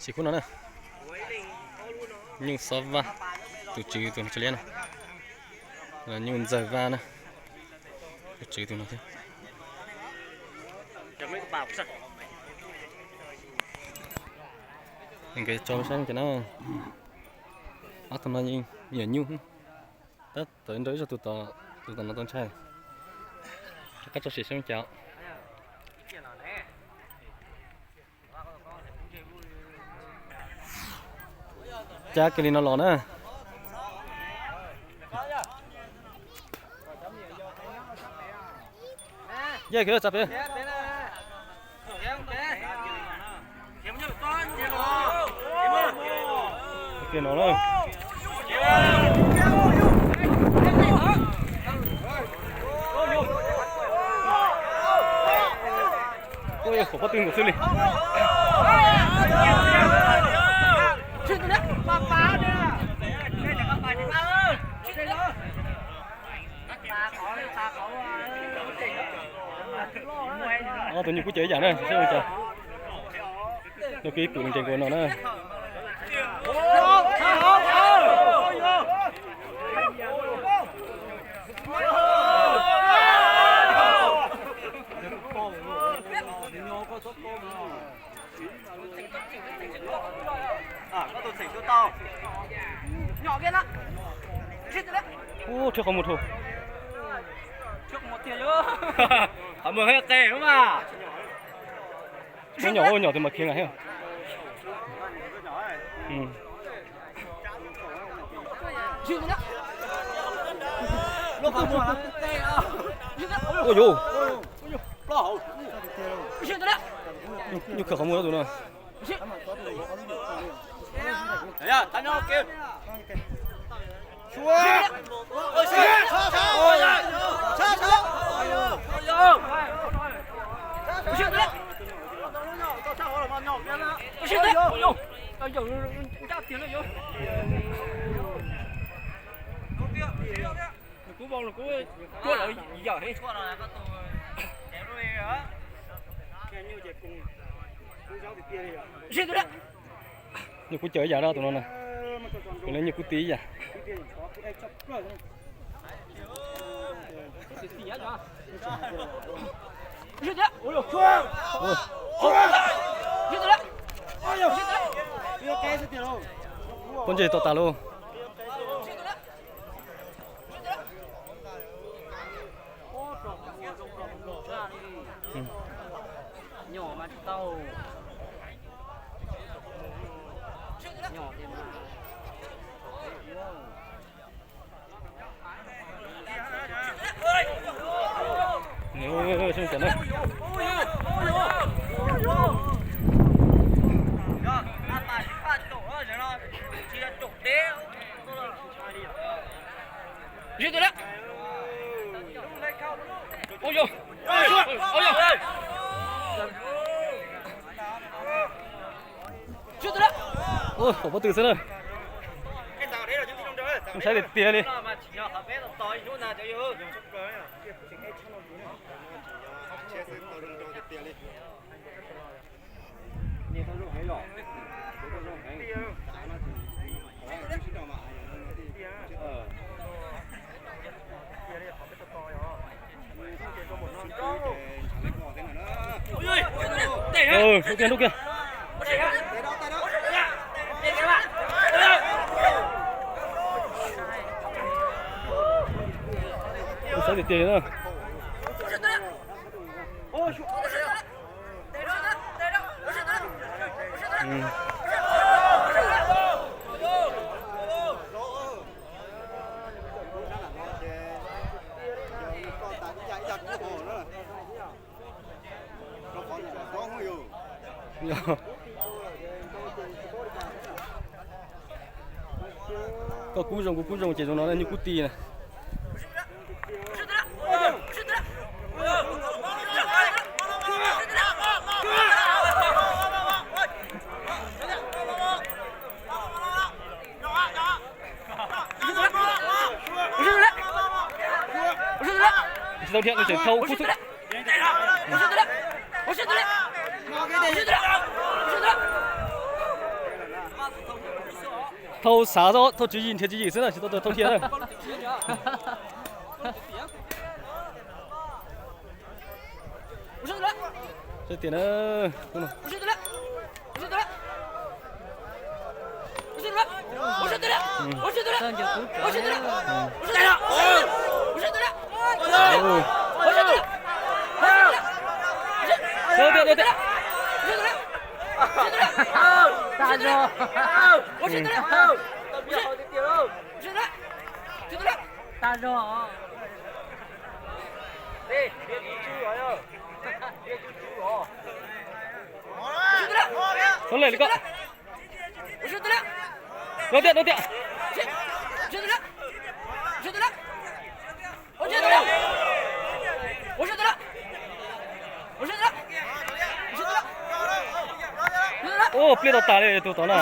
Tsis khub no na, Nyuj Xob Vaj, tus tswv tus no tsis liab no, Nyuj Ntxawg Vaj na, tus tswv tus no thiab. Nkawd tso saib no ces na, ob tug no yeej yam nyuj, tab tom nrau ib zaug tus tom, tus tom no tau ntshai. Rov qab tso sim saib cas. Cab kiag li no los na. Yej kwv tsa pem. Kiag no na. Ua yog qhov pob tw nkaus xwb li. Ob tug nyuj kub caws ib yam na, saib ua cas. No kuj ib pwm nrees nkaus no na. Ub, rhiab qhov muag dhau. Qhov muag qe mas. Ua nyom, ua nyom tus mas khiav nqa thiab. Ua yus, nyuj khawm qhov muag tus no. Nws kuj vau, nws kuj tuaj lawv yam li. Nyuj kub caws ib yam rau tus no na. Kuv li nyuj kub ti ib yam. Pob ntseg to tas lauj. Ua, pom pob tw xwb na. Saib tiag tiag li. Rub kiag, rub kiag. Saib tiag tiag li na. Koj kub zoo kuv kub zoo ces zoo no nyuj kub ti na. Tsis tau thiab, nws tseem thau kub xwb. Ua siab tiag li. Ua siab tiag li. Ua siab tiag li. Thauj xav, thauj tswv yim nrhiav tswv yim xwb na, tsis tau thauj thiab. Tias na. Tag zog. Xov lem li ko. Rau tiag, rau tiag. Ua pliaj tau tas li tus tod na.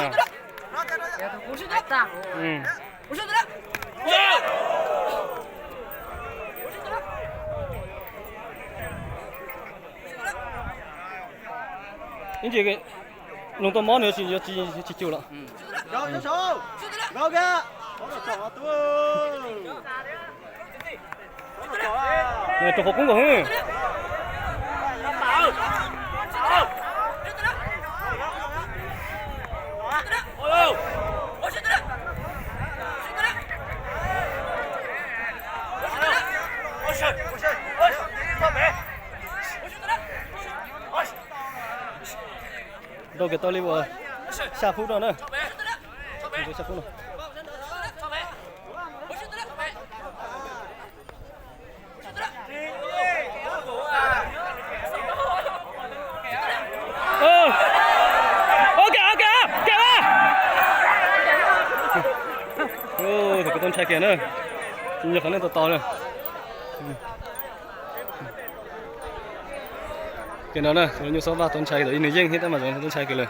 Ib ntsis nug tau mob nws yuav tsis, yuav tsis, tsis cug lawm. Rau qhov kub nkaus hwb. Nrau kiag tau li uas xya phút no na. Xya phút no. Thaum kawg tau ntshai kiag na, tsis nco qhov nej tau tos na. Kiag no na, nyuj xob vaj tau ntshai tau ib nws yeej thiab tab mas zoo tau ntshai kiag lawm.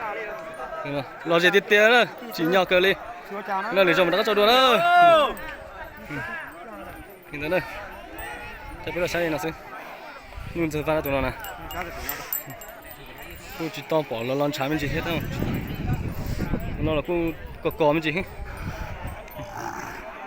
Los ze tiag tiag na, tsim nyog kawg li. No lwm zaus mas rov qab tso dua na. Li ntawd na, peb los saib li no xwb. Nyuj ntxawg vaj tus no na, kuj tsis tau pom los los ntshav me ntsis thiab. Tus no los kuj kos kos me ntsis.